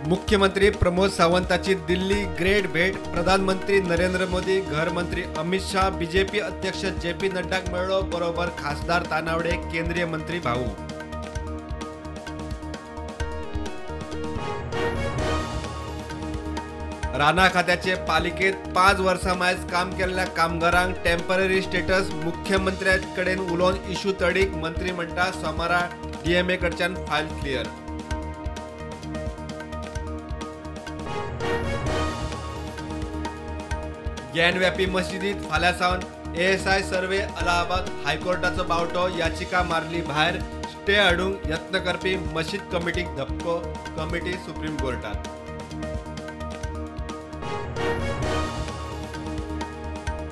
मुख्यमंत्री प्रमोद सावंताची दिल्ली ग्रेट भेट. प्रधानमंत्री नरेंद्र मोदी, घरमंत्री अमित शाह, बीजेपी अध्यक्ष जे पी नड्डाक मेळ्ळो. बरोबर खासदार तानावडे, केंद्रीय मंत्री भाऊ. राना खात्याचे पालिकेत 5 वर्सां मायज काम केल्ल्या कामगारांक टेम्पररी स्टेटस. मुख्यमंत्र्यांकडेन उलोवन इशू तडीक. मंत्री म्हणटा सोमारा डीएमए कडच्यान फायल क्लियर. ज्ञानव्यापी मशिदीत फाल्यां सावन एएसआय सर्वे. अलाहाबाद हायकोर्टाचो बावटो. याचिका मारली भायर. स्टे हाडूंक यत्न करपी मशीद कमिटीक धपको. कमिटी सुप्रीम कोर्टात.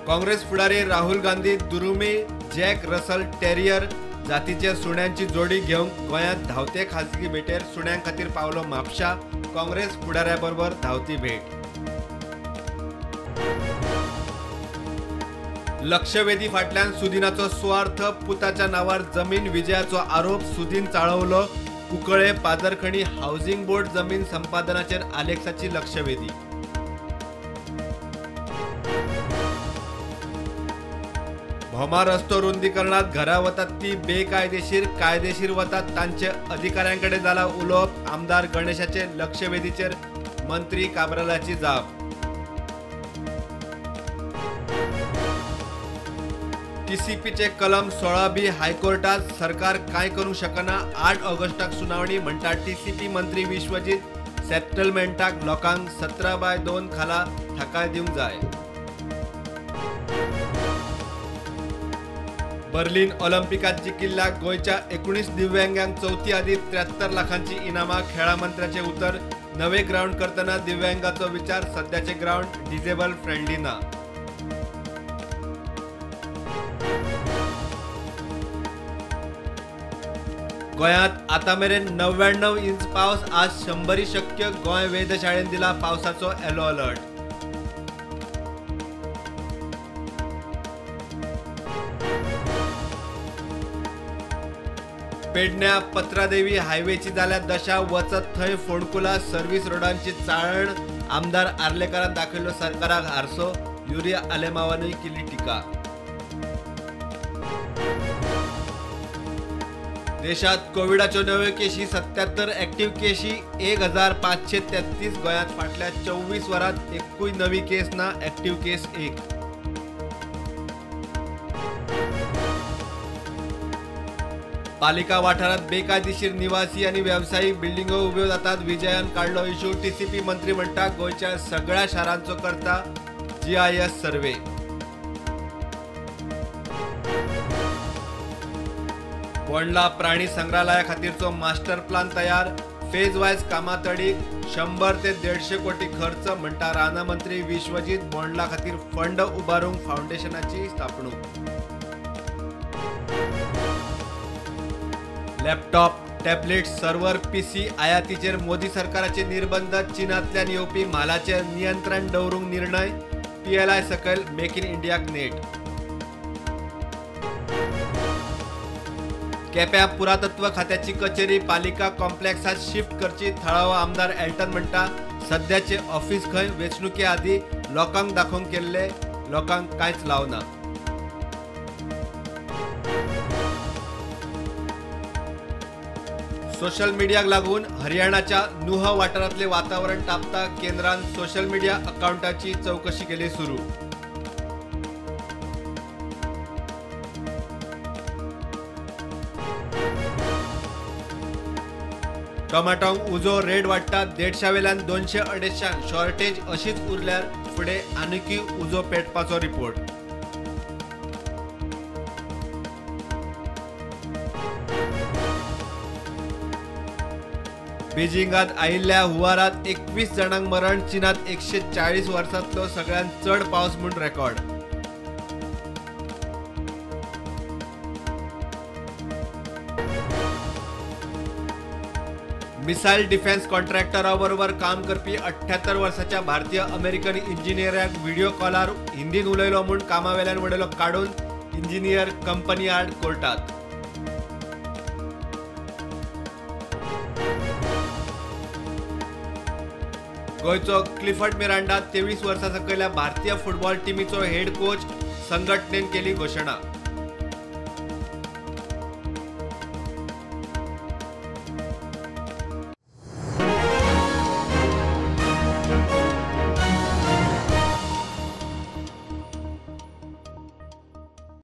काँग्रेस फुडारी राहुल गांधी दुरुमी जॅक रसल टेरियर जातीच्या सुण्यांची जोडी घेवंक गोंयांत धांवते खाजगी भेटेर. सुण्यां खातीर पावलो म्हापशा. काँग्रेस फुडाऱ्या बरोबर धांवती भेट. लक्षवेधी फाटल्यान सुदिनाचो सुवार्थ. पुताच्या नावार जमीन विजयाचो आरोप. सुदीन चाळवलो. कुंकळे पादरखणी हावसिंग बोर्ड जमीन संपादनाचेर आलेक्साची लक्षवेधी. भोमा रस्तो रुंदीकरणात घरा वतात ती बेकायदेशीर, कायदेशीर वतात तांचे अधिकाऱ्यांकडे जाला उलोवप. आमदार गणेशाचे लक्षवेधीचेर मंत्री काब्रालाची जाप. टीसीपीचे कलम 16B हायकोर्टात सरकार कांय करूंक शकना. 8 ऑगस्टाक सुनावणी म्हणटा टीसीपी मंत्री विश्वजीत. सेटलमेंटाक लोकांक 17/2 खाला थाकाय दिवंक जाय. बर्लिन ऑलिम्पिकात जिखिल्ल्या गोंयच्या 19 दिव्यांगांक चवथी आदी 73 लाखांची इनामां. खेळां मंत्र्याचें उतर. नवे ग्रावंड करतना दिव्यांगाचो विचार. सद्याचे ग्रावंड डिजेबल फ्रेंडली ना. गोंयांत आतां मेरेन 99 इंच पावस. आज 100 शक्य. गोंय वेधशाळेन दिला पावसाचो येलो अलर्ट. पेडण्या पत्रादेवी हायवेची जाल्या दशा. वचत थंय फोंडकुला. सर्व्हिस रोडांची चाळण. आमदार आर्लेकारान दाखयलो सरकाराक हारसो. युरी आलेमावानूय केली टिका. देशात कोविडाच्यो नव्यो केशी 77, ऍक्टिव्ह केशी 1533. गोंयांत फाटल्या 24 वरांत एकूय नवी केस ना. ऍक्टिव्ह केस 1. पालिका वाठारात बेकायदेशीर निवासी आनी वेवसायीक बिल्डिंगो उब्यो जातात. विजयान काडलो इशू. टीसीपी मंत्री म्हणटा गोंयच्या सगळ्या शारांचो करता जीआयएस सर्वे. बोंडला प्राणी संग्रहालया खातीरचो मास्टर प्लान तयार. फेज वायज कामां तडीक 100 ते 150 कोटी खर्च म्हणटा राना मंत्री विश्वजीत. बोंडला खातीर फंड उबारूंक फावंडेशनाची स्थापणूक. लॅपटॉप, टॅबलेट, सर्व्हर, पीसी आयातीचेर मोदी सरकाराचे निर्बंध. चीनांतल्यान येवपी म्हालाचेर नियंत्रण दवरूंक निर्णय. पीएलआय सकयल मेक इन इंडियाक नेट. केप्यां पुरातत्व खात्याची कचेरी पालिका कॉम्प्लेक्सात शिफ्ट करची. थळावो आमदार एल्टन म्हणटा सद्याचे ऑफिस खंय वेंचणुके आदी लोकांक दाखोवंक केल्ले, लोकांक कांयच लावना. सोशल मिडियाक लागून हरियाणाच्या नुह वाठारांतले वातावरण तापता. केंद्रान सोशल मिडिया अकाउंटाची चवकशी केली सुरू. टोमॅटोंक उजो रेट वाडटा. 150 वेल्यान 200-250. शॉर्टेज अशीच उरल्यार फुडें आनीकय उजो पेटपाचो रिपोर्ट. बीजिंगात आयिल्ल्या हुंवारात 21 जाणांक मरण. चीनात 140 वर्सांतलो सगळ्यांत चड पावस म्हूण रेकॉर्ड. मिसायल डिफेन्स कॉन्ट्रॅक्टरा बरोबर काम करपी 78 वर्साच्या भारतीय अमेरिकन इंजिनियराक व्हिडिओ कॉलार हिंदीन उलयलो म्हूण कामावेल्यान वडयलो काडून. इंजिनियर कंपनी आड कोर्टात. गोंयचो क्लिफर्ड मिरांडा 23 वर्सां सकयल्या भारतीय फुटबॉल टिमीचो हेड कोच, संघटनेन केली घोशणा.